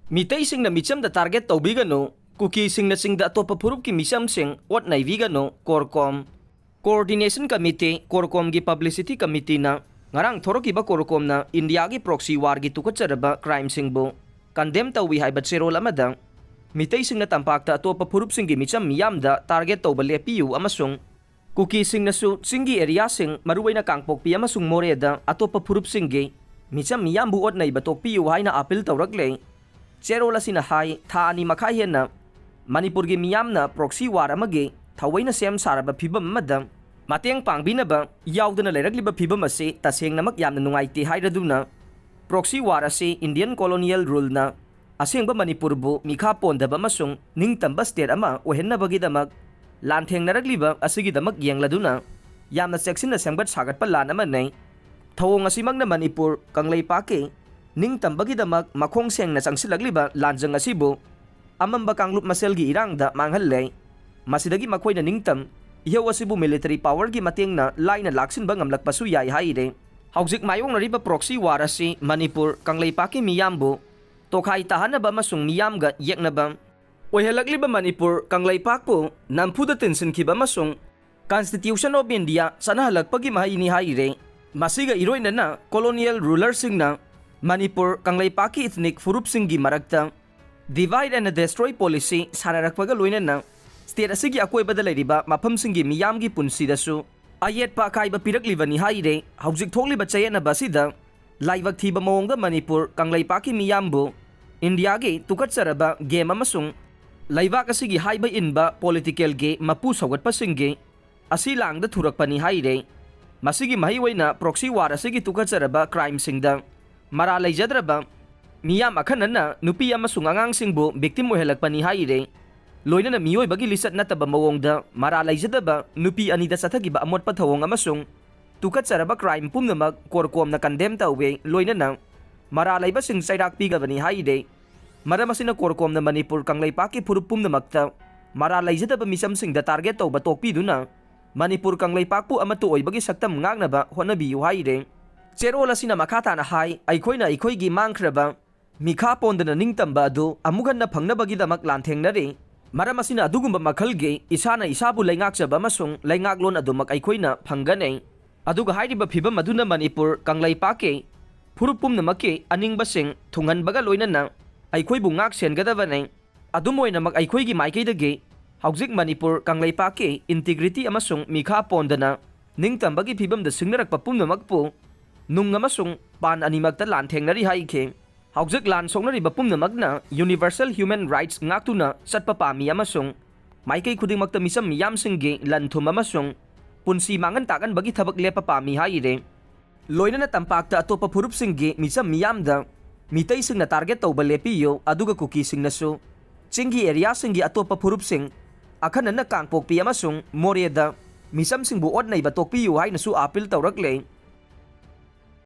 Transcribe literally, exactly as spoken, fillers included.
ꯃꯤꯇꯩꯁꯤꯡꯅ ꯃꯤꯆꯝꯗ target ꯇꯧꯕꯤꯒꯅꯨ, ꯀꯨꯀꯤꯁꯤꯡꯅꯆꯤꯡꯗ ꯑꯇꯣꯞꯄ ꯐꯨꯔꯨꯞꯀꯤ ꯃꯤꯆꯝꯁꯤꯡ ꯑꯣꯠ ꯅꯩꯕꯤꯒꯅꯨ, CORCOM꯫ Coordination Committee, CORCOM ꯒꯤ Publicity Committee ꯅ ꯉꯔꯥꯡ ꯊꯣꯔꯛꯈꯤꯕ CORCOM ꯅ ꯏꯟꯗꯤꯌꯥꯒꯤ proxy war ꯒꯤ ꯇꯨꯀꯠꯆꯔꯕ crime ꯁꯤꯡꯕꯨ condemn ꯇꯧꯏ ꯍꯥꯏꯕ ꯆꯦꯔꯣꯜ ꯑꯃꯗ, ꯃꯤꯇꯩꯁꯤꯡꯅ ꯇꯝꯄꯥꯛꯇ ꯑꯇꯣꯞꯄ ꯐꯨꯔꯨꯞꯁꯤꯡꯒꯤ ꯃꯤꯆꯝ ꯃꯤꯌꯥꯝꯗ target ꯇꯧꯕ ꯂꯦꯞꯄꯤꯌꯨ ꯑꯃꯁꯨꯡ ꯀꯨꯀꯤꯁꯤꯡꯅꯁꯨ ꯆꯤꯡꯒꯤ area ꯁꯤꯡ, ꯃꯔꯨꯑꯣꯏꯅ ꯀꯥꯡꯄꯣꯛꯄꯤ ꯑꯃꯁꯨꯡ ꯃꯣꯔꯦꯗ ꯑꯇꯣꯞꯄ ꯐꯨꯔꯨꯞꯁꯤꯡꯒꯤ ꯃꯤꯆꯝ ꯃꯤꯌꯥꯝꯕꯨ ꯑꯣꯠ ꯅꯩꯕ ꯇꯣꯛꯄꯤꯌꯨ ꯍꯥꯏꯅ appeal ꯇꯧꯔꯛꯂꯦ꯫ ꯆꯦꯔꯣꯜ ꯑꯁꯤꯅ ꯍꯥꯏ, ꯊꯥ ꯑꯅꯤ ꯃꯈꯥꯏ ꯍꯦꯟꯅ ꯃꯅꯤꯄꯨꯔꯒꯤ ꯃꯤꯌꯥꯝꯅ proxy war ꯑꯃꯒꯤ ꯊꯑꯣꯏꯅ ꯁꯦꯝ ꯁꯥꯔꯕ ꯐꯤꯕꯝ ꯑꯃꯗ ꯃꯇꯦꯡ ꯄꯥꯡꯕꯤꯅꯕ ꯌꯥꯎꯗꯅ ꯂꯩꯔꯛꯂꯤꯕ ꯐꯤꯕꯝ ꯑꯁꯤ ꯇꯁꯦꯡꯅꯃꯛ ꯌꯥꯝꯅ ꯅꯨꯡꯉꯥꯏꯇꯦ ꯍꯥꯏꯔꯗꯨꯅ, proxy war ꯑꯁꯤ Indian colonial rule ꯅ ꯑꯁꯦꯡꯕ ꯃꯅꯤꯄꯨꯔꯕꯨ ꯃꯤꯈꯥ ꯄꯣꯟꯗꯕ ꯑꯃꯁꯨꯡ ꯅꯤꯡꯇꯝꯕ state ꯑꯃ ꯑꯣꯏꯍꯟꯅꯕꯒꯤꯗꯃꯛ ꯂꯥꯟꯊꯦꯡꯅꯔꯛꯂꯤꯕ ꯑꯁꯤꯒꯤꯗꯃꯛ ꯌꯦꯡꯂꯗꯨꯅ ꯌꯥꯝꯅ ꯆꯦꯛꯁꯤꯟꯅ ꯁꯦꯝꯒꯠ ꯁꯥꯒꯠꯄ ꯂꯥꯟ ꯑꯃꯅꯤ꯫ ꯊꯧꯑꯣꯡ ꯑꯁꯤꯃꯛꯅ ꯃꯅꯤꯄꯨꯔ ꯀꯪꯂꯩꯄꯥꯛꯀꯤ ꯅꯤꯡꯇꯝꯕꯒꯤꯗꯃꯛ ꯃꯈꯣꯡ ꯁꯦꯡꯅ ꯆꯪꯁꯤꯜꯂꯛꯂꯤꯕ ꯂꯥꯟꯖꯪ ꯑꯁꯤꯕꯨ ꯑꯃꯝꯕ ꯀꯥꯡꯂꯨꯞ ꯃꯁꯦꯜꯒꯤ ꯏꯔꯥꯡꯗ ꯃꯥꯡꯍꯜꯂꯦ꯫ ꯃꯁꯤꯗꯒꯤ ꯃꯈꯣꯏꯅ ꯅꯤꯡꯇꯝ ꯏꯍꯧ ꯑꯁꯤꯕꯨ military power ꯒꯤ ꯃꯇꯦꯡꯅ ꯂꯥꯏꯅ ꯂꯥꯛꯁꯤꯟꯕ ꯉꯝꯂꯛꯄꯁꯨ ꯌꯥꯏ ꯍꯥꯏꯔꯦ꯫ ꯍꯧꯖꯤꯛ ꯃꯥꯌꯣꯛꯅꯔꯤꯕ proxy war ꯑꯁꯤ ꯃꯅꯤꯄꯨꯔ ꯀꯪꯂꯩꯄꯥꯛꯀꯤ ꯃꯤꯌꯥꯝꯕꯨ ꯇꯣꯈꯥꯏ ꯇꯥꯍꯟꯅꯕ ꯑꯃꯁꯨꯡ ꯃꯤꯌꯥꯝꯒ ꯌꯦꯛꯅꯕ ꯑꯣꯏꯍꯜꯂꯛꯂꯤꯕ ꯃꯅꯤꯄꯨꯔ ꯀꯪꯂꯩꯄꯥꯛꯄꯨ ꯅꯝꯐꯨꯗ ꯇꯤꯟꯁꯤꯟꯈꯤꯕ ꯑꯃꯁꯨꯡ Constitution of India ꯆꯠꯅꯍꯜꯂꯛꯄꯒꯤ ꯃꯍꯩꯅꯤ ꯍꯥꯏꯔꯦ꯫ ꯃꯁꯤꯒ ꯏꯔꯣꯏꯅꯅ colonial ruler ꯁꯤꯡꯅ ꯃꯅꯤꯄꯨꯔ ꯀꯪꯂꯩꯄꯥꯛꯀꯤ ethnic ꯐꯨꯔꯨꯞꯁꯤꯡꯒꯤ ꯃꯔꯛꯇ divide and destroy policy ꯁꯥꯟꯅꯔꯛꯄꯒ ꯂꯣꯏꯅꯅ state ꯑꯁꯤꯒꯤ ꯑꯀꯣꯏꯕꯗ ꯂꯩꯔꯤꯕ ꯃꯐꯝꯁꯤꯡꯒꯤ ꯃꯤꯌꯥꯝꯒꯤ ꯄꯨꯟꯁꯤꯗꯁꯨ ꯑꯌꯦꯠꯄ ꯑꯀꯥꯏꯕ ꯄꯤꯔꯛꯂꯤꯕꯅꯤ ꯍꯥꯏꯔꯦ꯫ ꯍꯧꯖꯤꯛ ꯊꯣꯛꯂꯤꯕ ꯆꯌꯦꯠꯅꯕ ꯑꯁꯤꯗ ꯂꯥꯏꯕꯛ ꯊꯤꯕ ꯃꯑꯣꯡꯗ ꯃꯅꯤꯄꯨꯔ ꯀꯪꯂꯩꯄꯥꯛꯀꯤ ꯃꯤꯌꯥꯝꯕꯨ ꯏꯟꯗꯤꯌꯥꯒꯤ ꯇꯨꯀꯠꯆꯔꯕ game ꯑꯃꯁꯨꯡ ꯂꯩꯕꯥꯛ ꯑꯁꯤꯒꯤ ꯍꯥꯏꯕ ꯏꯟꯕ political ꯒꯤ ꯃꯄꯨ ꯁꯧꯒꯠꯄꯁꯤꯡꯒꯤ ꯑꯁꯤ ꯂꯥꯡꯗ ꯊꯨꯔꯛꯄꯅꯤ ꯍꯥꯏꯔꯦ꯫ ꯃꯁꯤꯒꯤ ꯃꯍꯩ ꯑꯣꯏꯅ proxy war ꯑꯁꯤꯒꯤ ꯇꯨꯀꯠꯆꯔꯕ crime ꯁꯤꯡꯗ ꯃꯔꯥꯜ ꯂꯩꯖꯗ꯭ꯔꯕ ꯃꯤꯌꯥꯝ ꯑꯈꯟꯅꯅ ꯅꯨꯄꯤ ꯑꯃꯁꯨꯡ ꯑꯉꯥꯡꯁꯤꯡꯕꯨ victim ꯑꯣꯏꯍꯜꯂꯛꯄꯅꯤ ꯍꯥꯏꯔꯦ꯫ ꯂꯣꯏꯅꯅ ꯃꯤꯑꯣꯏꯕꯒꯤ ꯂꯤꯆꯠ ꯅꯠꯇꯕ ꯃꯑꯣꯡꯗ ꯃꯔꯥꯜ ꯂꯩꯖꯗꯕ ꯅꯨꯄꯤ ꯑꯅꯤꯗ ꯆꯠꯊꯈꯤꯕ ꯑꯃꯣꯠꯄ ꯊꯧꯑꯣꯡ ꯑꯃꯁꯨꯡ ꯇꯨꯀꯠꯆꯔꯕ crime ꯄꯨꯝꯅꯃꯛ CORCOM ꯅ condemn ꯇꯧꯋꯦ, ꯂꯣꯏꯅꯅ ꯃꯔꯥꯜ ꯂꯩꯕꯁꯤꯡ ꯆꯩꯔꯥꯛ ꯄꯤꯒꯕꯅꯤ ꯍꯥꯏꯔꯦ꯫ ꯃꯔꯝ ꯑꯁꯤꯅ CORCOM ꯅ ꯃꯅꯤꯄꯨꯔ ꯀꯪꯂꯩꯄꯥꯛꯀꯤ ꯐꯨꯔꯨꯞ ꯄꯨꯝꯅꯃꯛꯇ ꯃꯔꯥꯜ ꯂꯩꯖꯗꯕ ꯃꯤꯆꯝꯁꯤꯡꯗ target ꯇꯧꯕ ꯇꯣꯛꯄꯤꯗꯨꯅ ꯃꯅꯤꯄꯨꯔ ꯀꯪꯂꯩꯄꯥꯛꯄꯨ ꯑꯃꯠꯇ ꯑꯣꯏꯕꯒꯤ ꯁꯛꯇꯝ ꯉꯥꯛꯅꯕ ꯍꯣꯠꯅꯕꯤꯌꯨ ꯍꯥꯏꯔꯦ꯫ ꯆꯦꯔꯣꯜ ꯑꯁꯤꯅ ꯃꯈꯥ ꯇꯥꯅ ꯍꯥꯏ, ꯑꯩꯈꯣꯏꯅ ꯑꯩꯈꯣꯏꯒꯤ ꯃꯥꯡꯈ꯭ꯔꯕ ꯃꯤꯈꯥ ꯄꯣꯟꯗꯅ ꯅꯤꯡꯇꯝꯕ ꯑꯗꯨ ꯑꯃꯨꯛ ꯍꯟꯅ ꯐꯪꯅꯕꯒꯤꯗꯃꯛ ꯂꯥꯟꯊꯦꯡꯅꯔꯤ꯫ ꯃꯔꯝ ꯑꯁꯤꯅ ꯑꯗꯨꯒꯨꯝꯕ ꯃꯈꯜꯒꯤ ꯏꯁꯥꯅ ꯏꯁꯥꯕꯨ ꯂꯩꯉꯥꯛꯆꯕ ꯑꯃꯁꯨꯡ ꯂꯩꯉꯥꯛꯂꯣꯟ ꯑꯗꯨꯃꯛ ꯑꯩꯈꯣꯏꯅ ꯐꯪꯒꯅꯤ꯫ ꯑꯗꯨꯒ ꯍꯥꯏꯔꯤꯕ ꯐꯤꯕꯝ ꯑꯗꯨꯅ ꯃꯅꯤꯄꯨꯔ ꯀꯪꯂꯩꯄꯥꯛꯀꯤ ꯐꯨꯔꯨꯞ ꯄꯨꯝꯅꯃꯛꯀꯤ ꯑꯅꯤꯡꯕꯁꯤꯡ ꯊꯨꯡꯍꯟꯕꯒ ꯂꯣꯏꯅꯅ ꯑꯩꯈꯣꯏꯕꯨ ꯉꯥꯛ ꯁꯦꯟꯒꯗꯕꯅꯤ꯫ ꯑꯗꯨꯝ ꯑꯣꯏꯅꯃꯛ ꯑꯩꯈꯣꯏꯒꯤ ꯃꯥꯏꯀꯩꯗꯒꯤ ꯍꯧꯖꯤꯛ ꯃꯅꯤꯄꯨꯔ ꯀꯪꯂꯩꯄꯥꯛꯀꯤ ꯏꯟꯇꯤꯒ꯭ꯔꯤꯇꯤ ꯑꯃꯁꯨꯡ ꯃꯤꯈꯥ ꯄꯣꯟꯗꯅ ꯅꯤꯡꯇꯝꯕꯒꯤ ꯐꯤꯕꯝꯗ ꯁꯤꯡꯅꯔꯛꯄ ꯄꯨꯝꯅꯃꯛꯄꯨ ꯅꯨꯡ ꯑꯃꯁꯨꯡ ꯄꯥꯟ ꯑꯅꯤꯃꯛꯇ ꯂꯥꯟꯊꯦꯡꯅꯔꯤ ꯍꯥꯏꯈꯤ꯫ ꯍꯧꯖꯤꯛ ꯂꯥꯟ ꯁꯣꯛꯅꯔꯤꯕ ꯄꯨꯝꯅꯃꯛꯅ ꯌꯨꯅꯤꯚꯔꯁꯦꯜ ꯍ꯭ꯌꯨꯃꯦꯟ ꯔꯥꯏꯠꯁ ꯉꯥꯛꯇꯨꯅ ꯆꯠꯄ ꯄꯥꯝꯃꯤ ꯑꯃꯁꯨꯡ ꯃꯥꯏꯀꯩ ꯈꯨꯗꯤꯡꯃꯛꯇ ꯃꯤꯆꯝ ꯃꯤꯌꯥꯝꯁꯤꯡꯒꯤ ꯂꯟ ꯊꯨꯝ ꯑꯃꯁꯨꯡ ꯄꯨꯟꯁꯤ ꯃꯥꯡꯍꯟ ꯇꯥꯛꯍꯟꯕꯒꯤ ꯊꯕꯛ ꯂꯦꯞꯄ ꯄꯥꯝꯃꯤ ꯍꯥꯏꯔꯦ꯫ ꯂꯣꯏꯅꯅ ꯇꯝꯄꯥꯛꯇ ꯑꯇꯣꯞꯄ ꯐꯨꯔꯨꯞꯁꯤꯡꯒꯤ ꯃꯤꯆꯝ ꯃꯤꯌꯥꯝꯗ ꯃꯤꯇꯩꯁꯤꯡꯅ ꯇꯥꯔꯒꯦꯠ ꯇꯧꯕ ꯂꯦꯞꯄꯤꯌꯨ, ꯑꯗꯨꯒ ꯀꯨꯀꯤꯁꯤꯡꯅꯁꯨ ꯆꯤꯡꯒꯤ ꯑꯦꯔꯤꯌꯥꯁꯤꯡꯒꯤ ꯑꯇꯣꯞꯄ ꯐꯨꯔꯨꯞꯁꯤꯡ, ꯑꯈꯟꯅꯅ ꯀꯥꯡꯄꯣꯛꯄꯤ ꯑꯃꯁꯨꯡ ꯃꯣꯔꯦꯗ ꯃꯤꯆꯝꯁꯤꯡꯕꯨ ꯑꯣꯠ ꯅꯩꯕ ꯇꯣꯛꯄꯤꯌꯨ ꯍꯥꯏꯅꯁꯨ ꯑꯥꯄꯤꯜ ꯇꯧꯔꯛꯂꯦ꯫